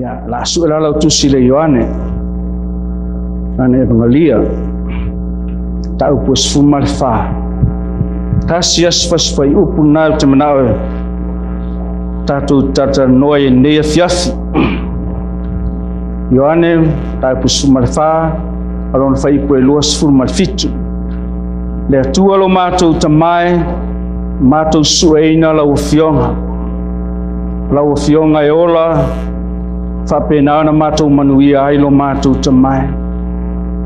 Ia, la su la lau tusi le Ioane. Ane Evangelia. Taupu e 14. Tasi asifasifai upu nai o te manao e tātou tatalanoa i nei afiafi. Ioane, taupu 14, alona faipu e 27. Le Atua lo mātou tamae, mātou sueina lau afioga. Lau afioga e ola, whapena ana mātou manuia ai lo mātou tamae.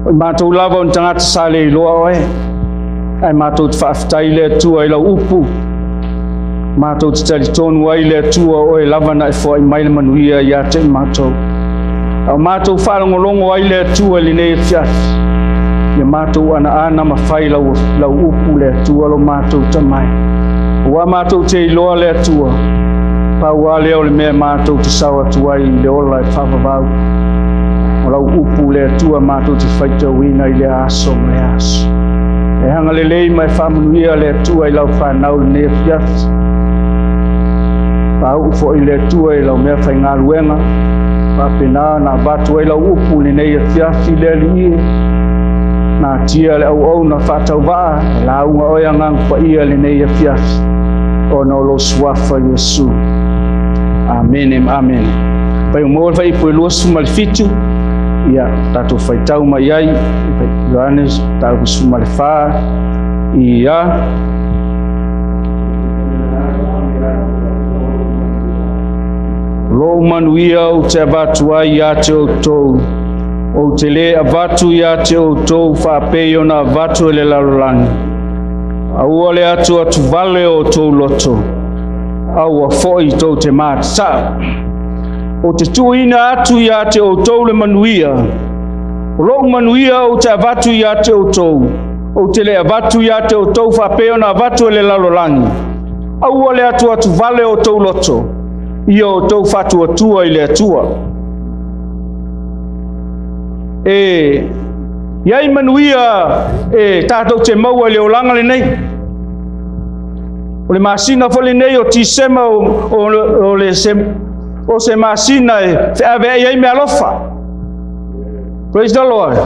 O i mātou lava o ni tangata sa le iloa oe, ai mātou te whaaftai le Atua i lau upu. Mātou te talitonu ai le Atua oe lava na e foai mai le manuia ia te i mātou. Au mātou whaalongolongo ai le Atua i lenei afiafi. Ia mātou ana ana mawhai lau upu le Atua lo mātou tamae. Ua mātou te iloa le Atua. Pau lea o le mea mātou te sao atu ai i le ola e whawawau. O lau upu le Atua mātou te whaitauina i le aso ma le aso. E hanga lelei mai whaamanuia le Atua i lau whanau lenei afiafi. Pau fo i le Atua i lau mea whaingaluenga. Whapena na avatu ai lau upu lenei afiafi le alii. Nā tia le au au na whatauvaa, e launga oe angang paia lenei afiafi. O na o lo suafa Iesu. Amen, amen. Pai o mōle whai ipu e 27, ia tātou whaitau mai ai, Ioane, tātou 14, ia. Lo manuia o te avatu ai ia te outou, o te le avatu ia te outou whaapei ona avatu e le lalolagi. Aua le atu atu vale o tou loto, aua foi tou te mātata. O te tuuina atu ia te outou le manuia, o lou manuia o te avatu ia te outou, o te le avatu ia te outou whaapei ona avatu e le lalolagi. Aua le atu atu vale o tou loto, ia o tou whatuatua i le Atua. E iai manuia e tātou te maua i le olanga lenei. O le masina fo lenei o Tisema o le se, o se masina e wheave ai ai me alofa. Praise the Lord.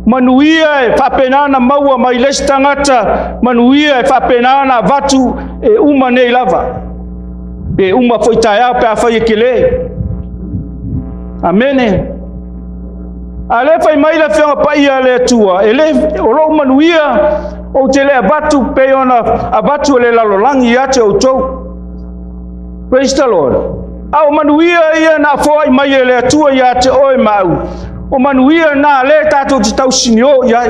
Manuia e whapenana maua mai lesi tangata, manuia e whapenana vatu e uma nei lava. Pe uma foi taeao pe a whai e ke le. Amene. A le whai mai la whianga paia le Atua, e le o lou manuia o te le avatu pe ona avatu e le lalolagi ia te outou. Praise the Lord. A o manuia ia na foai mai e le Atua ia te oe mau. O manuia nā le tātou te tausini o iai.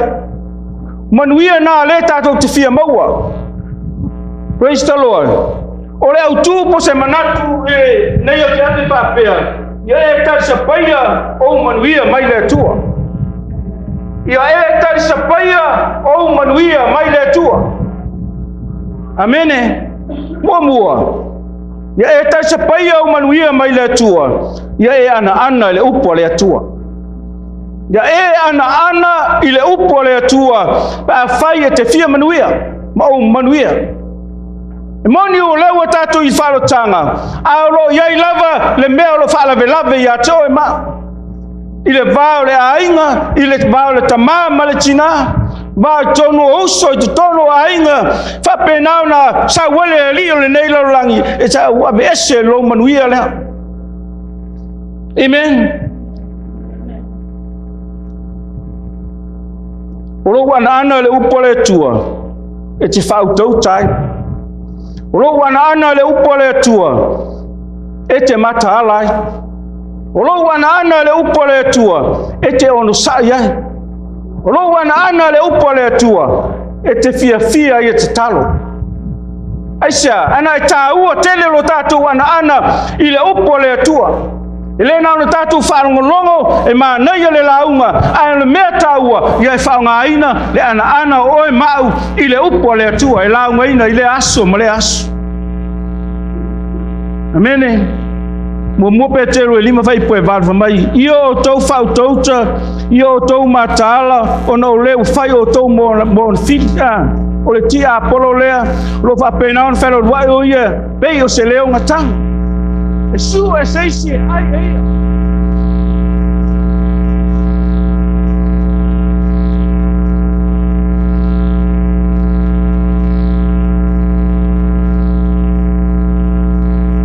Manuia nā le tātou te fia maua. Praise the Lord. O le autu po se manatu e nei o te ate whapea. Ia e tarisapaia o manuia mai le Atua. Ia e tarisapaia o manuia mai le Atua. Amene. Mua mua. Ia e tarisapaia o manuia mai le Atua. Ia e ana ana i le upu a le Atua. Ia e ana ana i le upu a le Atua. Pa whai e te fia manuia. Ma o manuia. E moni o leua tātou i whalotanga. A o lo iai lava le mea o lo whalavelave ia te oe ma. I le vao le ainga, i le vao le tamā ma le tina. Vao i tonu o uso i te tonu o ainga. Whapenau na sa wele e li o le nei lalolagi. E sa uabe ese lo manuia lea. Amen. O lo ana ana le upo le Atua. E te whautautai. O lou ana ana le upu a le Atua, e te mataala ai. O lou ana ana le upu a le Atua, e te onosai ai. O lou ana ana le upu a le Atua, e te fiafia ai e te talo. Aisea, ana e tāua tele lo tātou ana ana i le upu a le Atua. E le nā o tātou whaalongolongo e mānaia le launga, ae o le mea tāua ia e whaongaina le ana ana o oe mau i le upu a le Atua, e laungaina i le aso ma le aso. Amene. Mua mua Petero e 5 whaipu e valu mai. Ia o tau whautauta, ia o tau mataala, ona o le whai o tau mō fili, o le tia apolo lea, lo whapena ona whelo ruai o ia, pei o se leo ngatanga. E su e seisi e ai e ia.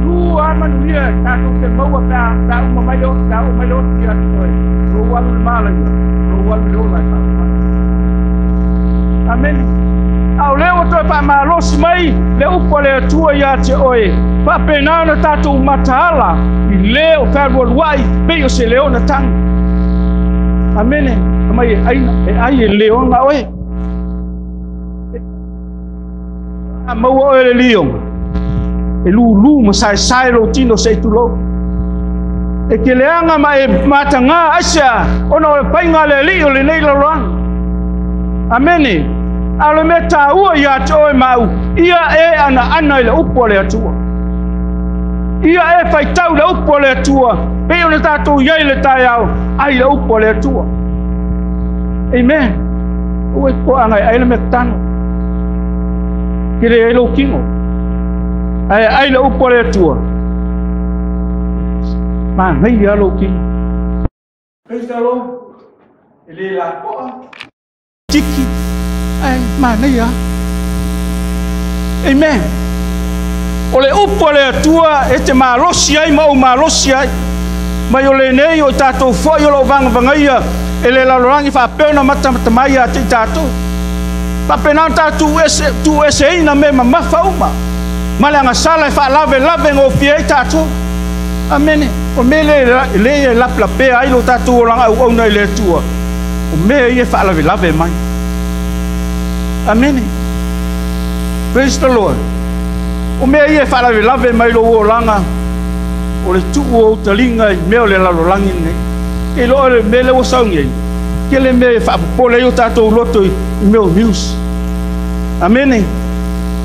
Lua manuia tātou te maua pea uma mai o, pea o mai o tia te koe. Lou alu le mala ia, lou alu le ola e whaamai. Amen. A o lea ua toe faamalosi mai le upu a le Atua ia te oe. Faapena ona tatou mataala i le o fealualuai pei o se leona tagi. Amene. Mai e aina, e ai e leona oe. A maua oe le lioga. E lulu ma saesae lou tino se i tulou. E ke leaga ma e matagā aisea ona o le paiga a le alii o lenei lalolagi. Amene. A o le mea tāua ia te oe ma au, ia e anaana i le upu a le Atua. Ia e faitau le upu a le Atua, pei ona tatou iai le taeao, ai le upu a le Atua. Amen. Ua e poaga e ai le mea tano. Ke le ai lou tino. Ae ai le upu a le Atua. Manaia lou tino. Praise the Lord. E le lapoa. Tiki. Ai, manaia. Amen. O le upu a le Atua e te malosi ai ma ou malosi ai. Mai o lenei o tatou foi o loo vagavagaia e le lalolagi faapea ona matamatamai ia te i tatou. Faapena ona tatou tuueseina mea mamafa uma. Ma le agasala e faalavelave gofie ai tatou. Amene. O mea le le e lapelapea ai lo tatou olaga auauna i le Atua. O mea ia e faalavelave mai. Amene. Praise the Lord. O mea ia e faalavelave mai lou olaga o le tuu o taliga i mea o le lalolagi nei. Ke loa le mea le ua sauni ai. Ke le mea e faapopole ai o tatou loto i mea o news. Amene.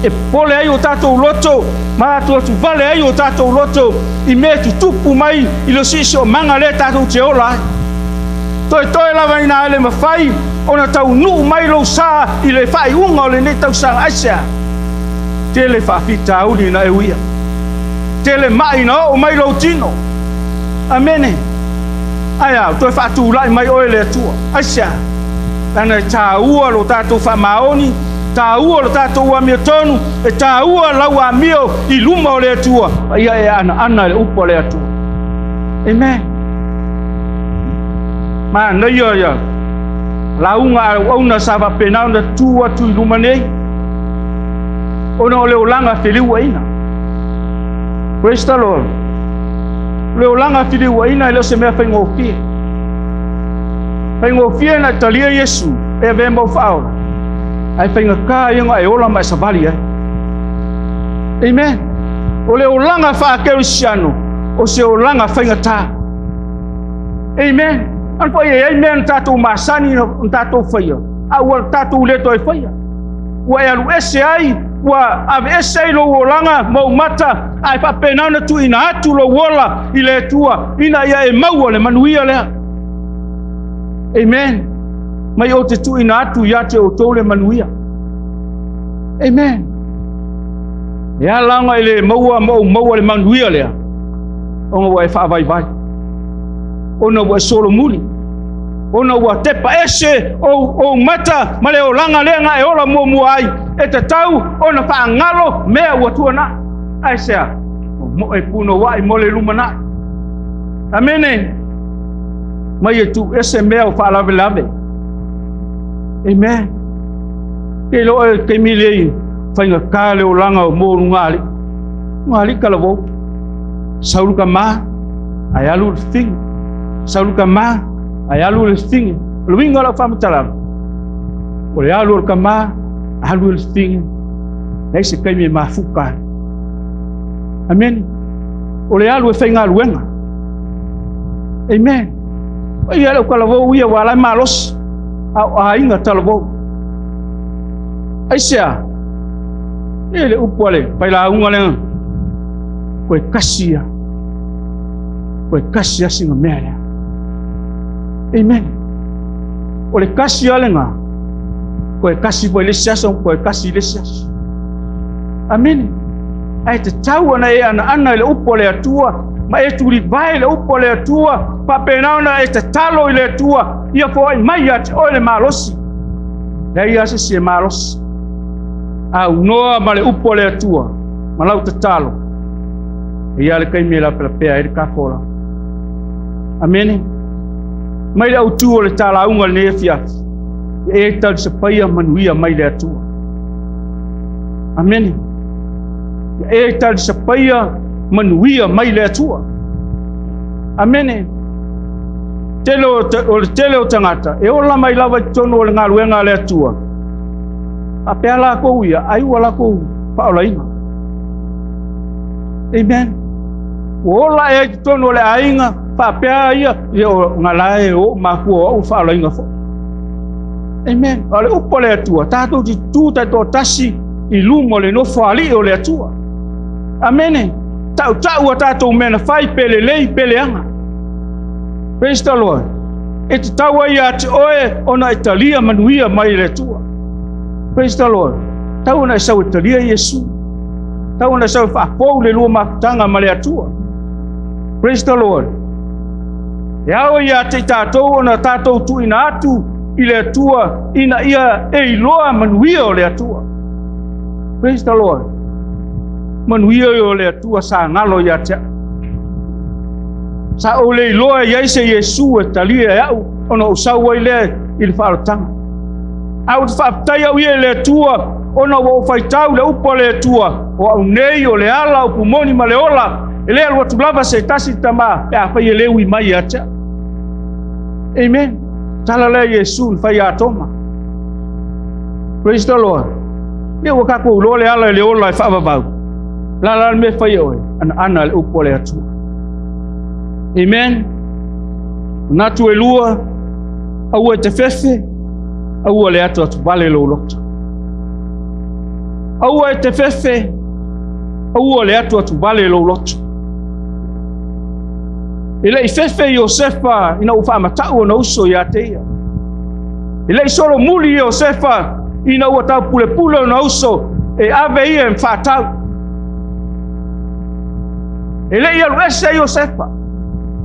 E popole ai o tatou loto, ma atu atu vale ai o tatou loto i mea tutupu mai i le siosiomaga lea tatou te ola ai. Toe toe lava ina ele mawhai ona taunuu mai lou sa i le faaiuga o lenei tausaga aisea. Tele faafitauli na e uia. Tele mai na oo mai lou tino. Amene. Ai au, toe faatulai mai oe le Atua. Aisea. Lana e tāua lo tatou faamaoni, tāua lo tatou amiotonu, e tāua lau amio i luma o le Atua. Ia e anaana le upu a le Atua. Amen. Manaia ia lauga auauna sa faapena ona tu atu i luma nei. Ona o le olaga feliuaina. Praise the Lord. O le olaga feliuaina e le o se mea faigofie. Faigofie na talia Iesu e avea mau faaola. Ae faigata ia na e ola ma e savali ai. Amen. O le olaga faakerisiano o se olaga faigata. Amen. Ana foi e ai mea na tatou masani na tatou faia. A ua tatou le toe faia. Ua e alu ese ai, ua ave ese ai lou olaga ma ou mata, ae faapena ona tuuina atu lou ola i le Atua, ina ia e maua le manuia lea. Amen. Mai o te tuuina atu ia te outou le manuia. Amen. E ala ona e le maua ma ou maua le manuia lea, ona ua e faavaivai. Ona ua e solomuli. Ona ua tepa ese ou mata ma le olaga lea na e ola muamua ai. E tatau ona faagalo mea ua tuanai. Aisea, o moe punouai mo le lumanai. Amene. Mai e tu ese mea o faalavelave. Amen. Ke loa e taimi lei faigata le olaga o mo luga alii. Luga alii talavou. Sau le tama, ae alu le fefine. Sau le tama, ae alu le fefine. O le uiga o lau faamatalaga, o le alu o le tama, alu le fefine, leai se taimi e mafuta ai. Amene. O le alu e faigaluega. Amen. O ia le talavou ia ua ala e malosi. A o aiga talavou. Aisea, e le upu a le pailauga lea. Koe kasi ia. Koe kasi ia singa mea lea. Amen. O le kasi a lenga. Koe kasi foi le isi aso, koe kasi le isi aso. Amene. Ae tatau ona e anaana i le upu a le Atua, Ma e tulivae le upu a le Atua, faapena ona e tatalo i le Atua, ia foai mai ia te oe le malosi. Leai lava se isi e malosi. Aunoa ma le upu a le Atua, ma lau tatalo, e i ai le taimi e lapelapea ai le tafola. Amene. Mai le autu o le talauga lenei afiafi, e e talisapaia manuia mai le Atua. Amene. E talisapaia manuia mai le Atua. Amene. Tele o le tele o tagata, e ola mai lava i totonu o le galuega a le Atua. Faapea lakou ia, ai ua lakou faaolaina. Amen. Ua ola e ai totonu o le aiga, faapea ia, ia o ngalae o mafua o au faaolaina foi. Amen. O le upu a le Atua, tatou te tu taitoatasi i luma o le nofoalii o le Atua. Amene. Tautau a tatou mea na fai, pe lelei, pe leaga. Praise the Lord. E tatau ai ia te oe ona e talia manuia mai le Atua. Praise the Lord. Tau ona e sau e talia Iesu. Tau ona e sau e faafou le lua mafutaga ma le Atua. Praise the Lord. E ao ia te i tatou ona tatou tuuina atu i le Atua ina ia e iloa manuia o le Atua. Praise the Lord. Manuia o le Atua sa galo ia te au. Sa ou le iloa i ai se Iesu e talia e au ona ou sau ai lea i le faaolataga. A ou te faafetai au ia i le Atua ona ua ou faitau le upu a le Atua, o au nei o le ala, upu moni ma le ola, e le alu atu lava se tasi i le Tama pe afai e le ui mai ia te au. Amen. Tala lea Iesu na fai ia Toma. Praise the Lord. Lea ua tatou iloa le ala i le ola e faavavau. La la le mea e fai e oe, anaana le upu a le Atua. Amen. Manatu e lua, aua e te fefe, aua le atu atu vale lou loto. Aua e te fefe, aua le atu atu vale lou loto. E le i fefe Iosefa ina ua faamatau ona uso ia te ia. E le i solomuli Iosefa ina ua taupulepule ona uso e ave ia e faatau. E le i alu ese Iosefa.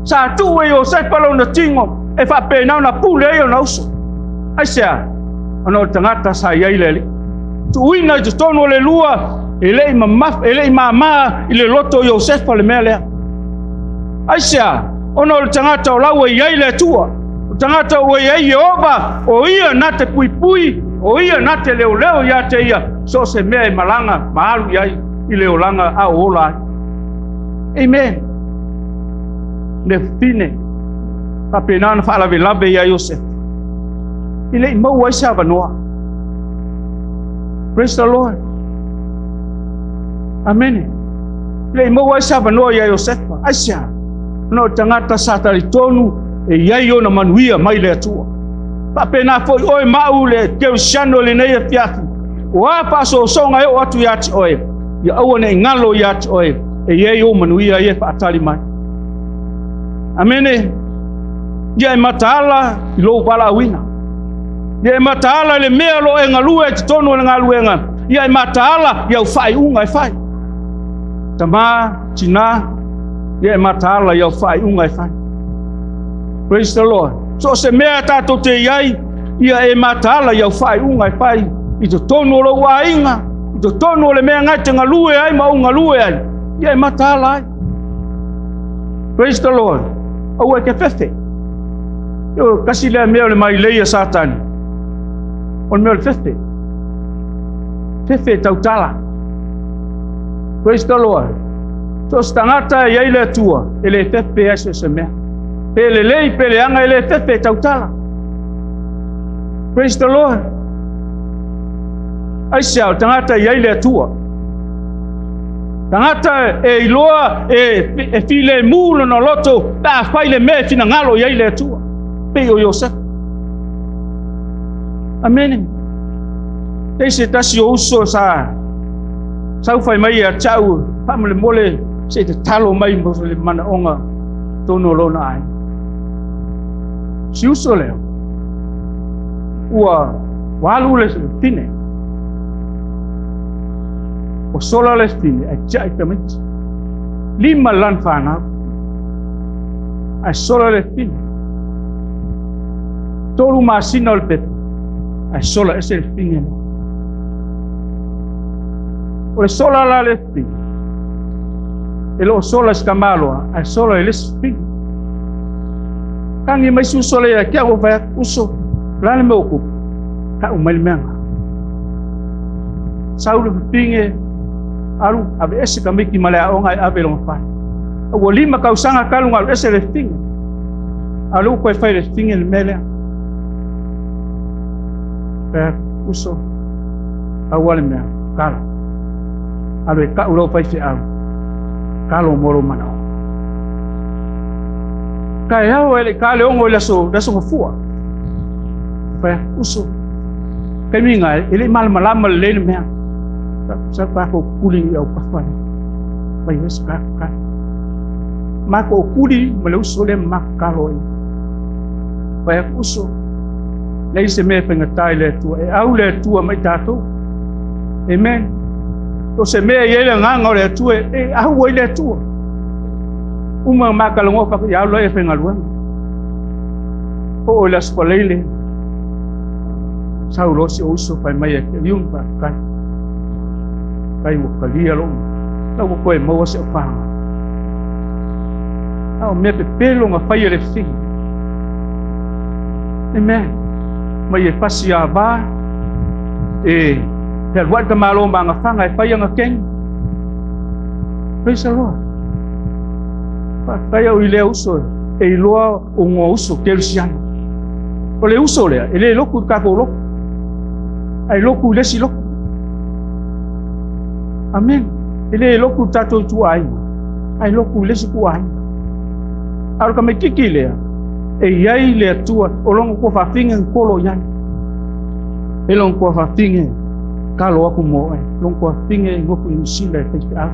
Sa tuu e Iosefa lona tino e faapena ona pule ai ona uso. Aisea? Ona o le tagata sa i ai le Alii. Tuuina i totonu o le lua, e le i mamafa, e le i māmā i le loto o Iosefa le mea lea. Aisea? Ona o le tagata o la ua i ai le Atua. O le tagata ua i ai Ieova, o ia na te puipui, o ia na te leoleo ia te ia, so o se mea e malaga ma alu i ai i le olaga a o ola ai. Amen. Le fine, faapena ona faalavelave ia Iosefa. E le i maua ai se avanoa. Praise the Lord. Amene. E le i maua ai se avanoa ia Iosefa. Aisea? Ona o le tagata sa talitonu e i ai ona manuia mai le Atua. Faapena foi oe ma au le kerisiano i lenei afiafi. O a faasoasoga e oo atu ia te oe, ia aua ne i galo ia te oe, e i ai ou manuia ia e faatali mai. Amene. Ia e mataala i lou valaauina. Ia e mataala i le mea o lo o e galue ai totonu o le galuega. Ia e mataala i au faaiuga e fai. Tamā, tinā, ia e mataala i au faaiuga e fai. Praise the Lord. So o se mea tatou te i ai, ia e mataala i au faaiuga e fai i totonu o lou aiga, i totonu o le mea ngai te galue ai ma ou galue ai, ia e mataala ai. Praise the Lord. Aua e te fefe. Io, kasi lea mea o le mailei a Satani. O le mea o le fefe. Fefe e tautala. Praise the Lord. So se tagata e i ai le Atua, e le fefe ai so se mea. Pe lelei, pe leaga, e le fefe e tautala. Praise the Lord. Aisea, o le tagata e i ai le Atua. Tagata e iloa e filemu lona loto pe a fai le mea e finagalo i ai le Atua. Pei o Iosefa. Amene. Tei se tasi o uso sa saufai mai ia te au, faamolemole se i tatalo mai mo le manaoga tonu o lona aiga. Si uso lea, ua alu le fine. Ua sola le fine, ae tiai tamaiti. 5 lana fanau. Ae sola le fine. 3 masina o le pepe, ae sola ese le fine lea. O le sola la le fine, e loo sola i se tamaloa, ae sola i le isi fine. Tagi mai si uso lea ia te au, fai atu, uso, o le a le mea ua tupu? Tau mai le mea lena. Sau le fafine, alu aveese tamaiti ma le aoga e ave i lona fale. A ua 5 tausaga talu ona alu ese le fafine. A o lea ua toe fai e le fafine le mea lea. Fai atu, uso, pau lava le mea, kalo. Alu e tau lau faifeau, kalo mo lou manaoga. Taeao e le i ta le 6 i le aso, le aso Gafua. Fai atu, uso, taimi na e le i malamalama lelei le mea. Sa tatou kuli i autafa lea. Fai ai se tatou tali. Matou kuli ma le uso lea ma matou talo ai. Fai atu, uso, leai se mea e faigata i le Atua. E au le Atua mai tatou. Amen. O se mea e i ai le agaga o le Atua, e au ai le Atua. Uma matalanoa faapea, ia alu la ia faigaluega. Oo i le Aso Faraile, sau loa si ou uso fai mai ia te au, faafetai. Faafetai ua talia lou, la ua toe maua si au fanau. A o mea pepelo na fai e le fili. Amen. Mai e pasi ava, e fealuai tamalo ma agafaga e fai ana keni. Praise the Lord. Faafetai au i lea uso e iloa o ngoa uso kerisiano. O le uso lea, e le lotu i le tatou lotu, ae lotu i le isi lotu. Amen. E le lotu i le tatou ituaiga, ae lotu i le isi ituaiga. A o le tamaitiiti lea, e i ai le Atua, o lona tuafafine na tolo i ai. E lona tuafafine talo atu mo oe, lona tuafafine e nofo i Niu Sila e faifeau.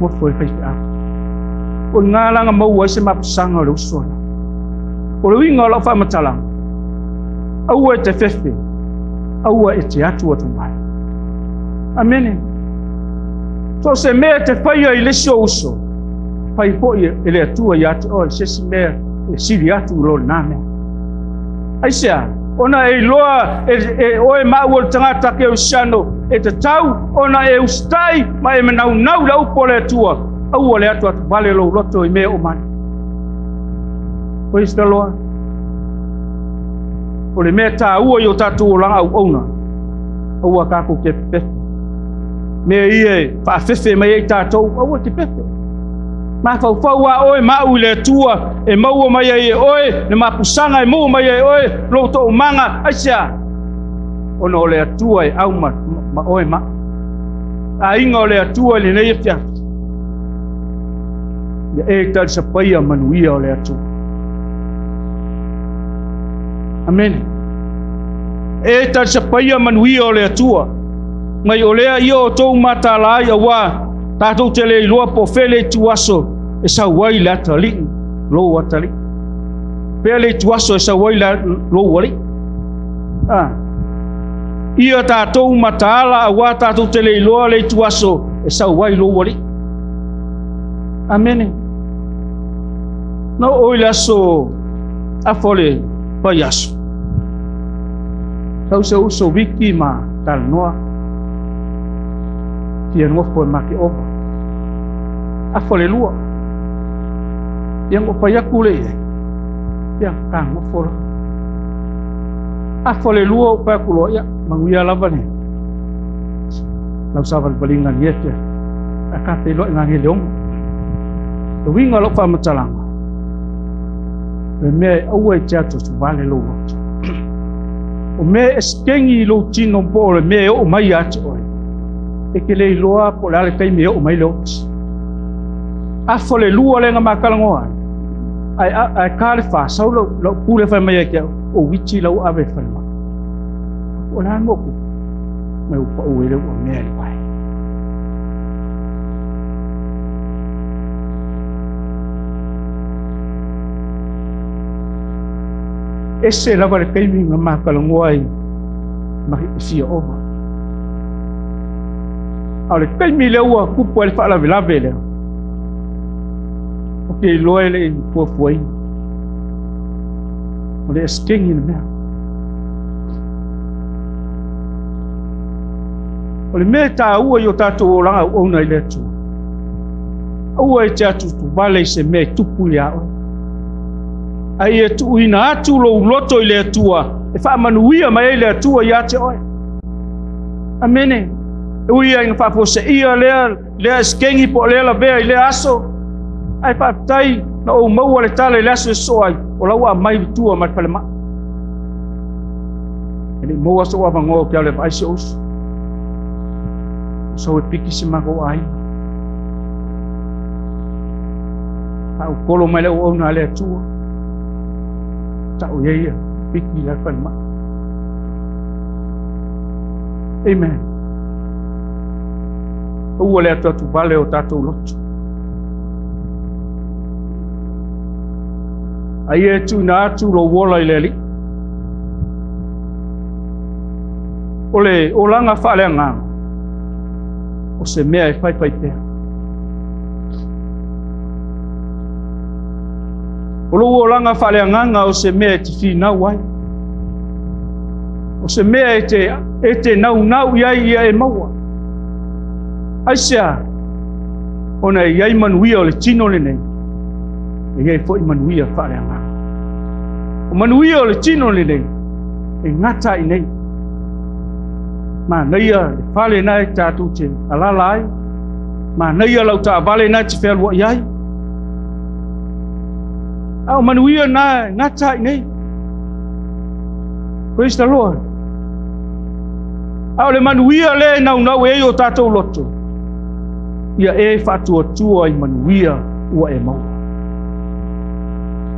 Nofo e faifeau. O i ina la na maua ai se mapusaga o le uso lea. O le uiga o lau faamatalaga, aua e te fefe, aua e te atu atu mai. Amene. So o se mea e te faia i le isi o uso, fai foi e le Atua ia te oe se isi mea e sili atu i lo lena mea. Aisea? Ona e iloa e oe maua o le tagata kerisiano e tatau ona e usitai ma e manaunau le upu a le Atua, aua le atu atu vale lou loto i mea o mai. Praise the Lord. O le mea taua i o tatou olaga auauna, aua tatou te pepefe. Mea ia e faafefe mai ai tatou, aua te pefe. Mafaufau a oe ma au i le Atua e maua mai ai e oe le mapusaga e maua mai ai e oe lou toomaga. Aisea? Ona o le Atua e au ma oe ma aiga o le Atua i lenei afiafi. Ia e talisapaia manuia o le Atua. Amene. E talisapaia manuia o le Atua. Mai o lea ia o tou matala ai auā tatou te le iloa po o fea le ituaso e sau ai le atalii, lou atalii. Fea le ituaso e sau ai le lou alii. Ah. Ia tatou mataala auā tatou te le iloa le ituaso e sau ai lou alii. Amene. Na oo i le aso afa o le vaiaso. Sau se uso wiki ma talanoa. Fia nofo e ma ke ova. Afa le lua. Ia ngo fai atu le ia. Ia ka nofo la. Afa le lua o fai atu loa. Ia manuia lava le. Lau savalivaliga ni e fia. A ka feiloai ngā ngele ongo. Le uiga o lau faamatalaga, o le mea e aua e te atu atu vale lou loto. O mea e esekengi i lou tino po o le mea e oo mai ia te oe, e te le iloa po o le a le taimi e oo mai le oti. Afa le lua lea na matalanoa ai, ae ka le fa, sau lau pule fai mai ia te au, o witi lau ave e falemai. O le a le mea o tupu? Mai ua pau ai le ua mea i le vae. Ese lava le taimi na matalanoa ai ma e fia ova. A o le taimi lea ua tupu ai le faalavelave lea, o Ou te iloa e le i fuafuaina. O le eseteni le mea. O le mea e taua i o tatou olaga auauna i le Atua, aua e te atutuvale i se mea e tupu ia oe. A ia tuuina atu lou loto i le Atua e faamanuia mai ai le Atua ia te oe. Amene. E ui lava ina faafuaseia lea eseteni po o lea lavea i lea aso, ae faafetai na ou maua le tala i le aso e sosoo ai, o la ua aumai i tua mai le falemai. E le i maua sou avanoa ou te alu e vaai si ou uso. Sau e piki si matou aiga. Faautolo mai le auauna a le Atua. Tau i ai ia piki i le falemai. Amen. Aua le atuatuvale o tatou loto. A ia e tuuina atu lou ola i le Alii. O le olaga faaleagaga, o se mea e faifai pea. O lou olaga faaleagaga o se mea e te finau ai. O se mea e te naunau i ai ia e maua. Aisea? Ona e i ai manuia o le tino lenei, e i ai foi manuia faaleagaga. O manuia o le tino lenei, e gata i nei. Manaia le fale na e tatou te alala ai, manaia lau taavale na e te fealuai ai. A o manuia na e gata i nei. Praise the Lord. A o le manuia lea e naunau e ai o tatou loto, ia e faatuatua i manuia ua e maua.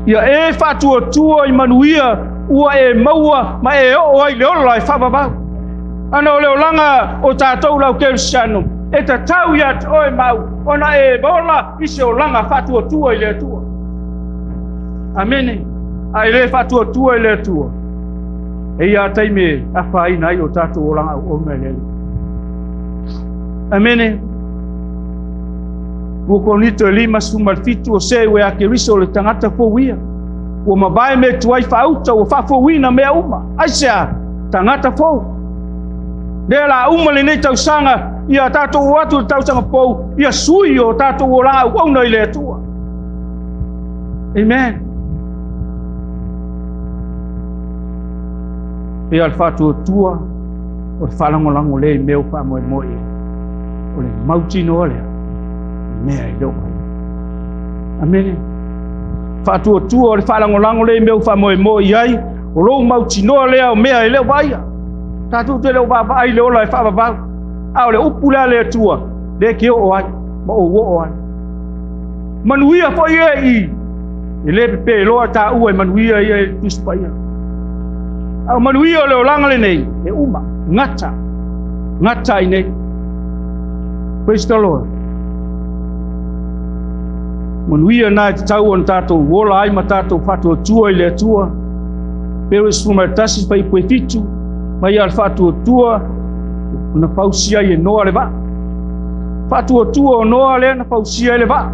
Ia e faatuatua i manuia ua e maua ma e oo ai le ola e faavavau. Ana o le olaga o tatou lau kerisiano, e tatau ia te oe mau, ona e ola i se olaga faatuatua i le Atua. Amene. A e le faatuatua i le Atua, e ia taimi e afaina ai o tatou olaga auauna i le Alii. Amene. 2 Korinito e 57 o se ua ia Keriso o le tagata fou ia. Ua mavae mea tuai faauta, ua faafouina mea uma. Aisea? Tagata fou. Lea la uma lenei tausaga, ia tatou o atu i le tausaga fou, ia sui o tatou olaga auauna i le Atua. Amen. Ia le faatuatua o le faalagolago lea i mea o faamoemoe i ai. O le mautinoa lea, mea e le o mai. Amene. Faatuatua o le faalagolago lea i mea o faamoemoe i ai, o lou mautinoa lea o mea e le o vaaia. Tatou te le o vaavaai le ola e faavavau. A o le upu lea a le Atua, lea e te oo ai, ma ou oo ai. Manuia foi e i, e le pepeloa taua e manuia ia e Tusi Paia. A o manuia o le olaga lenei, e uma, gata, gata i nei. Praise the Lord. Manuia na e tatau ona tatou ola ai ma tatou faatuatua i le Atua. Pero 11 fuaiupu e 7, mai a le faatuatua na fausia ai e Noa le vaa. Faatuatua o Noa lea na fausia ai le vaa,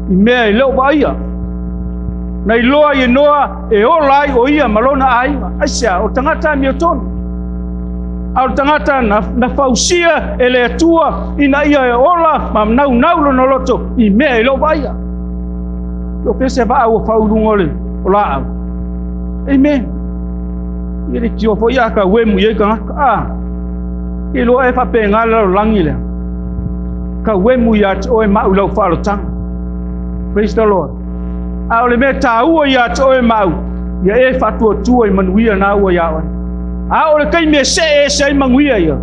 i mea e le o vaaia. Na iloa i e Noa e ola ai o ia ma lona aiga. Aisea? O le tagata amiotonu. A o le tagata na fausia e le Atua ina ia e ola ma naunau lona loto i mea e le o vaaia. O pese vaa ua fau i luga o le o laau. Amen. Ia le tio foi a ka uemu i ai tagata. A, ke iloa e faapena le lalolagi lea. Ka uemu ia te oe ma au i lau faalotaga. Praise the Lord. A o le mea taua ia te oe ma au, ia e faatuatua i manuia na ua ia oe. A o le taimi e see ese ai manuia ia,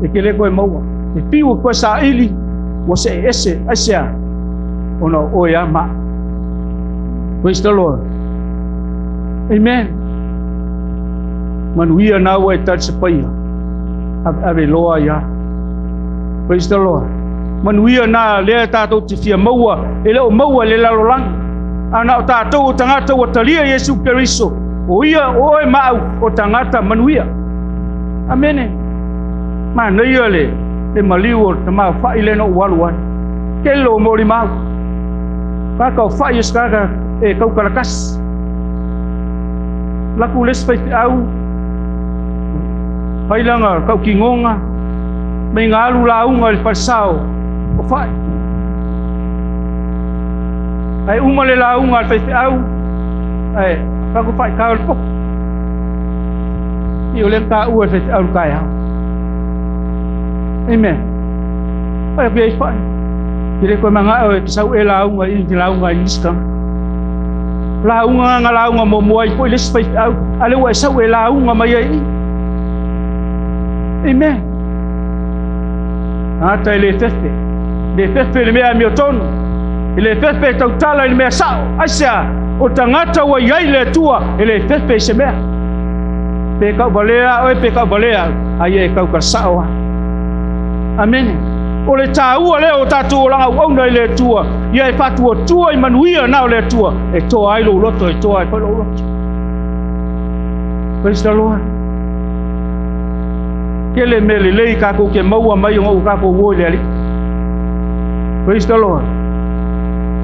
e te le koe maua. E fiu e koe saili, ua see ese, aisea, ona o oe a ma. Praise the Lord. Amen. Manuia na ua e talisapaia, ave loa ia. Praise the Lord. Manuia na lea tatou te fia maua, e le o maua i le lalolagi. A na o tatou o tagata ua talia Iesu Keriso, o ia o oe ma au o tagata manuia. Amene. Manaia le maliu o le tamaofai lea na ou alu ai. Tele o molimau. Tagata o fa'i o se tagata e taukalatasi. Laku le isi faifeau, fai lana tautinoga, mai na alu lauga i le falesao o fa'i. Ae uma le lauga a le faifeau, ae tago fa'i tao le popo. I o lea taua e le faifeau le taeao. Amen. Fai atu ai fa'i. Ke le koe mana'o e te sau e lauga i te lauga i nisi tagata. Lauga na lauga muamua ai foi le isi faifeau, a lea ua e sau e lauga mai ai i. Amen. Tagata e le fefe. Le fefe le mea amiotonu. E le fefe e tautala i le mea sa'o. Aisea? O tagata ua i ai le Atua e le fefe i se mea. Pe tauvalea oe pe tauvalea au, aia e tautala sa'o a. Amene. O le tāua lea o tatou olaga auauna i le Atua, ia e faatuatua i manuia na o le Atua, e toa ai lou loto, e toa ai foi lou loto. Praise the Lord. Tele mea lelei tatou te maua mai ona ua tatou o i le Alii. Praise the Lord.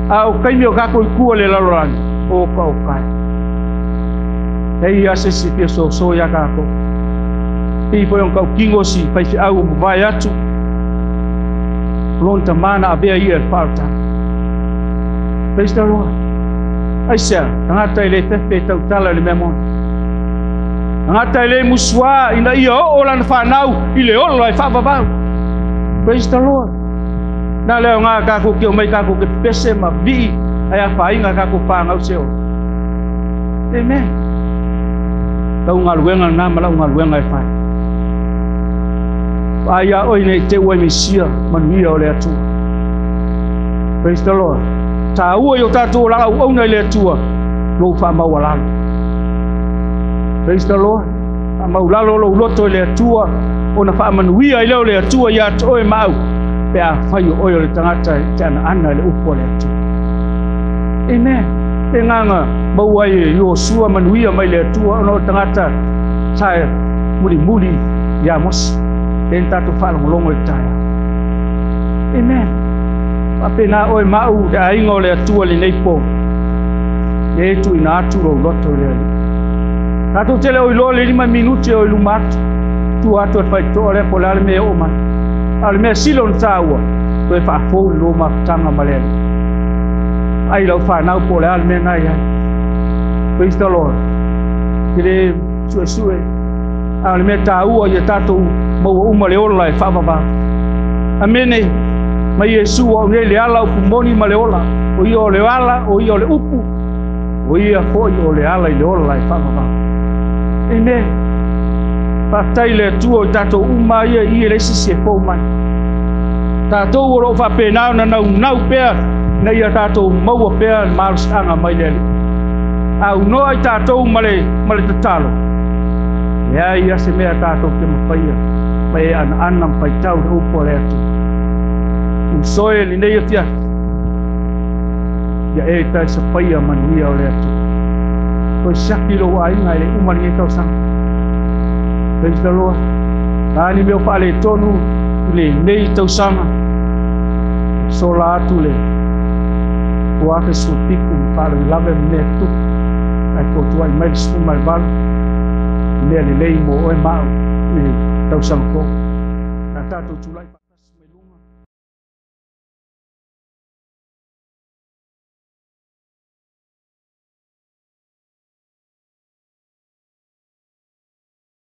A o taimi o tatou i tua le lalolagi, o ka o kai. Ei a se isi fia soso iā tatou. Pei foi ona tautino si faifeau ua mavae atu, lona tamā na avea ia e le faaolataga. Praise the Lord. Aisea? Tagata e le fefe e tautala i le mea moni. Tagata e le musuā ina ia oo lana fanau i le ola e faavavau. Praise the Lord. Na le aoga tatou te omai tatou te pepese ma vii ae afaina tatou fanau se ola. Amen. Lau galuega lena ma lau galuega e fai. Vaai ia oe nei te ua e Mesia manuia o le Atua. Praise the Lord. Tāua i o tatou olaga auauna i le Atua, lou faamaualalo. Praise the Lord. Faamaulalo lou loto i le Atua, ona faamanuia ai lea o le Atua ia te oe ma au, pe afai o oe o le tagata e te anaana i le upu a le Atua. Amen. Le agaga maua ai e Iosua manuia mai le Atua ona o le tagata sa e mulimuli iā Mose. Lea na tatou faalogologo i le taeao. Amen. Faapena oe ma au le aiga o le Atua lenei po. E tuuina atu lou loto i le Alii. Tatou te le o iloa le 5 minute o i luma atu. Tua atu o le faitotoa lea po o le a le mea e oo mai. A o le mea sili ona taua, toe faafou le lua mafutaga ma le Alii. Ai lau fanau po o le a le mea na i ai. Praise the Lord. Te le suesue. A o le mea taua ia tatou maua uma le ola e faavavau. Amene. Mai Iesu au nei le ala upu moni ma le ola. O ia o le ala, o ia o le upu, o ia foi o le ala i le ola e faavavau. Amen. Faafetai le Atua o tatou uma ia i e le isi e fou mai. Tatou o loo faapena ona naunau pea ina ia tatou maua pea le malosiaga mai le Alii. A unoa i tatou ma le, ma le tatalo, leai a se mea tatou te mafaia ma e anaana ma faitau le upu a le Atua. Usoe lenei afiafi, ia e talisapaia manuia o le Atua. Toe siaki lou aiga e le uma lenei tausaga. Praise the Lord. A ni mea o faaletonu i lenei tausaga, sola atu le 2017 ma faalavelave ma mea tutupu, ae fotuai mai le 18, mea lelei mo oe ma au i le tausaga fou. A tatou tulai.